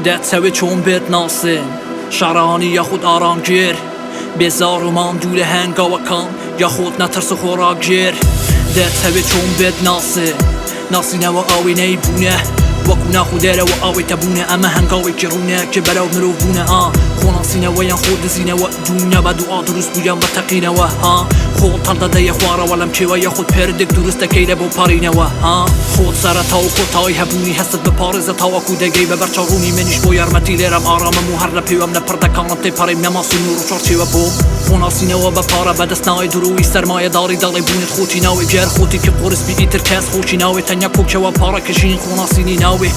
دەتەوێ چۆن بێت ناسێن شارانی یاخود ئارامگیر بێزار و ماندوو لە هەنگاوەکان یاخود نەترس و خۆڕاگیر دەتەوێ چۆن بێت ناسێن ناسینەوە ئاوێنەی بوونە وەکو ناخ و دەرەوە ئاوێتە بوونە ئەمە هەنگاوێکی ڕوونە کە بەرەو مرۆڤ بوونە ها خۆناسینەوە یان خۆ دزینەوە دونیا بە دوعا دروست بوو یان بە تەقینەوە ها خۆت هەڵدەدەیە خوارەوە لەم کێوە یاخود پردێک دروست دەکەی لە بۆ پەڕینەوە ها خۆت سەرەتا و کۆتایی هەبوونی هەستت بپاڕێزە تاوەکو دەگەی بە بەرچاوڕوونی منیش بۆ یارمەتی لێرەم ئارامم و هەر لە پێوەم لە پردەکانم تێپەڕیم نەما سنوور و چوارچێوە بۆم خۆناسینەوە بە پارە بەدەست نایە درۆی سەرمایەداری دەڵێ بوونت خۆتی ناوێ گەر خۆتێکی قورس بی ئیتر کەس خۆشی ناوێ تەنیا کۆکەوە پارە کە ژین خۆناسینی ناوێ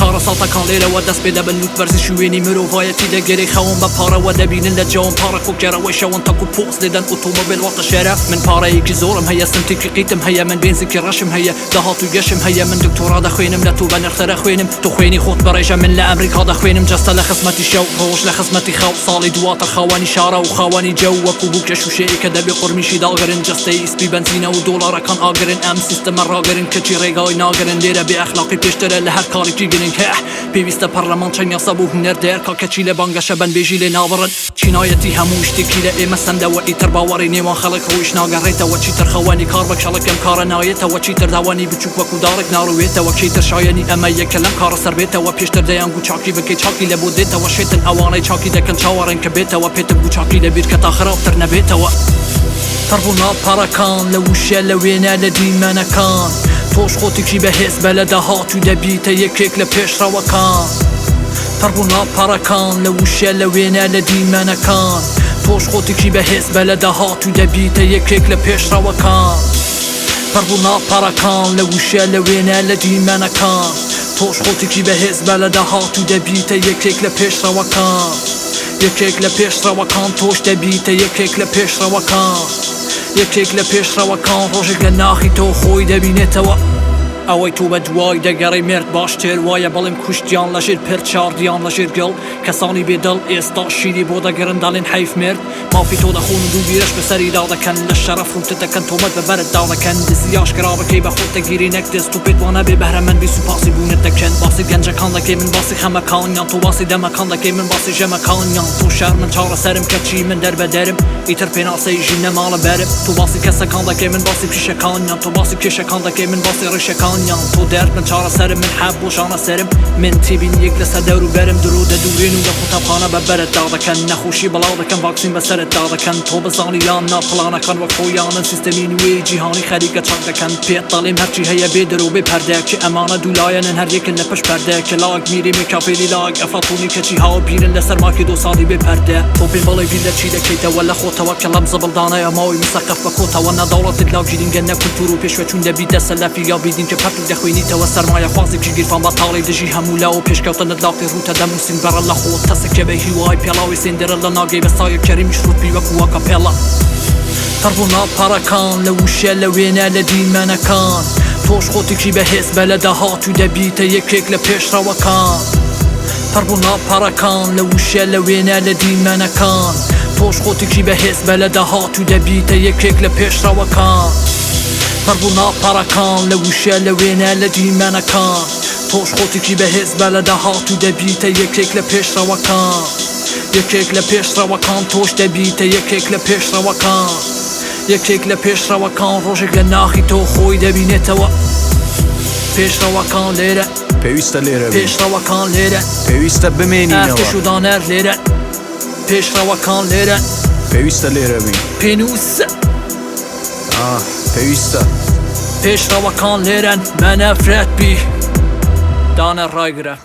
کارەساتەکان لێرەوە دەست پێ دەبن لوت بەرزی شوێنی مرۆڤایەتی دەگەرێ خەون بە پارەوە دەبینن لە جەوم پارە کۆکەرەوەی شەون تاکو پۆز لێدەن ئۆتۆمۆبیل واتە شەرەف من پارەیەکی زۆرم هەیە سمتێکی قیتم هەیە من بێنزێکی ڕەشم هەیە داهاتووی گەشم هەیە من دکتۆرا دەخوێنم لە تۆ بەنرخترە خوێنم تۆ خوێنی خۆت بەڕێژە من لە ئەمریکا دەخوێنم جەستە لە خزمەتی شەو ڕۆژ لە خزمەتی خەو ساڵی دواتر خاوەنی شارە و خاوەنی جەو وەکو بووکە شووشەیەک کە دەبێ قورمیشی داگرن جەستەی سپی بەنزینە و دۆلارەکان ئاگرن ئەم سیستەمە ڕاگرن کەچی ڕێگای ناگرن لێرە بێ ئەخلاقی پێشترە لە هەر کارێکی گرنگ هه پێویستە پەڕلەمان چەند یاسا بۆ هونەر دەرکا کەچی لە بانگەشە بەندبێژی لێ نابڕن. چینایەتی هەموو شتێکی لە ئێمە سەندەوە ئیتر باوەڕی نێوان خەڵک ڕوویش ناگەڕێتەوە چیتر خاوەنی کار بە کەڵک لەم کارە نایەتەوە چیتر داوانی بچوک وەکو داڕێک ناڕوێتەوە کێتر شایەنی ئەمەیە کە لەم کارە سەر بێتەوە پێشتر دەیانگوت چاکی بکەی چاکی لە بۆ دێتەوە شێتن ئەوانەی چاکی دەکەن چاوەڕێن کە بێتەوە پێتم گوت چاکی لە بیر کە تا خراپتر نەبێتەوە. پڕ بوو لاپەڕەکان لە وشە لە وێنە لە دیمەنەکان تۆش خۆتێکی بەهێز بە لە داهاتوو دەبیتە یەکێک لە پێشڕەوەکان پڕ بوو لاپەڕەکان لە وشە لە وێنە لە دیمەنەکان تۆش خۆتێکی بەهێز بە لە داهاتوو دەبیتە یەکێک لە پێشڕەوەکان پڕ بوو لاپەڕەکان لە وشە لە وێنە لە دیمەنەکان تۆش خۆتێکی بەهێز بە لە داهاتوو دەبیتە یەکێک لە پێشڕەوەکان یەکێک لە پێشڕەوەکان تۆش دەبیتە یەکێک لە پێشڕەوەکان یەکێک لە پێشڕەوەکان ڕۆژێک لە ناخی تۆ خۆی دەبینێتەوە. ئەوەی تۆ بە دوای دەگەڕێی مێرد باشتر وایە بڵێم کوشتیان لەژێر پرد شاردیان لەژێر گڵ کەسانی بێ دڵ ئێستا شیری بۆ دەگرن دەڵێن حەیف مرد مافی تۆ دەخۆن و دوو بیرەش بەسەریدا دەکەن لە شەرەف ڕووتت دەکەن تۆمەت بە بەرتدا دەکەن دزی ئاشکرا بکەی بە خۆت دەگیری نەک دز تۆ پێت وانەبێ بەهرەمەند بی سوپاسی بوونت دەکەن باسی گەنجەکان دەکەی من باسی خەمەکانیان تۆ باسی دەمەکان دەکەی من باسی ژەمەکانیان تۆ شەر من چارەسەرم کەچی من دەربەدەرم ئیتر پێناسەی ژین نەما لە بەرم تۆ باسی کەسەکان دەکەی من باسی پیشەکانیان تۆ باسی کێشەکان دەکەی من باسی ڕیشەکانیان تۆ دەرد من چارەسەرم من حەب بۆ ژانە سەرم من تێبینیەک لەسەر دەوروبەرم درۆ دەدورێن و لە قوتابخانە بە بەرتدا دەکەن نەخۆشی بڵاو دەکەن ڤاکسین بەسەرتدا دەکەن تۆ بزانی یان نا پڵانەکان وەک خۆیانن سیستەمی نوێی جیهانی خەریکە چاک دەکەن پێت دەڵێم هەرچی هەیە بێ درۆ بێ پەردە کێ ئەمانە دوو لایەنن هەر یەکن لە پشت پەردە کێ لاک میری مێکافێلی لاک ئەفلاتونی کەچی هاو بیرن لەسەر ماکی دۆ ساڵی بێ پەردە تۆ پێم بڵێ بیر لە چی دەکەیتەوە لە خۆتەوە کە لەم زبڵدانەیە ماوەی مسەقەف بە کۆتەوە نە دەوڵەتت لا گرینگە نە کولتور و پێشوەچوون دەبیتە سەلەفی یا بیدین کە پەرتوک دەخوێنیتەوە سەرمایەخوازێکی گیرفان بەتاڵی دژی هەموو لاو و پێشکەوتنت لاقی ڕووتە دەم و سنگ بەڕە لە خۆت تەسک کە بە هیوای پێڵاوی سێندرەلا ناگەی بە سایە کەریمیش ڕووت بی وەکو ئاکاپێڵا. پڕ بوو لاپەڕەکان لە وشە لە وێنە لە دیمەنەکان تۆش خۆتێکی بەهێز بە لە داهاتوو دەبیتە یەکێک لە پێشڕەوەکان پڕ بوو لاپەڕەکان لە وشە لە وێنە لە دیمەنەکان تۆش خۆتێکی بەهێز بە لە داهاتوو دەبیتە یەکێک لە پێشڕەوەکان پڕ بوو لاپەڕەکان لە وشە لە وێنە لە دیمەنەکان تۆش خۆتێکی بەهێز بە لە داهاتوو دەبیتە یەکێک لە پێشڕەوەکان یەکێک لە پێشڕەوەکان تۆش دەبیتە یەکێک لە پێشڕەوەکان یەکێک لە پێشڕەوەکان ڕۆژێک لە ناخی تۆ خۆی دەبینێتەوە پێشڕەوەکان لێرە پێویستە لێرە بین پێشڕەوەکان لێرە پێویستە بمێنینەوە ئەرتش و دانەر لێرە پێشڕەوەکان لێرە پێویستە لێرە بین پێنووس ئاه پێویستە. پێشڕەوەکان لێرەن بە نەفرەت بی دانەر ڕایگرە.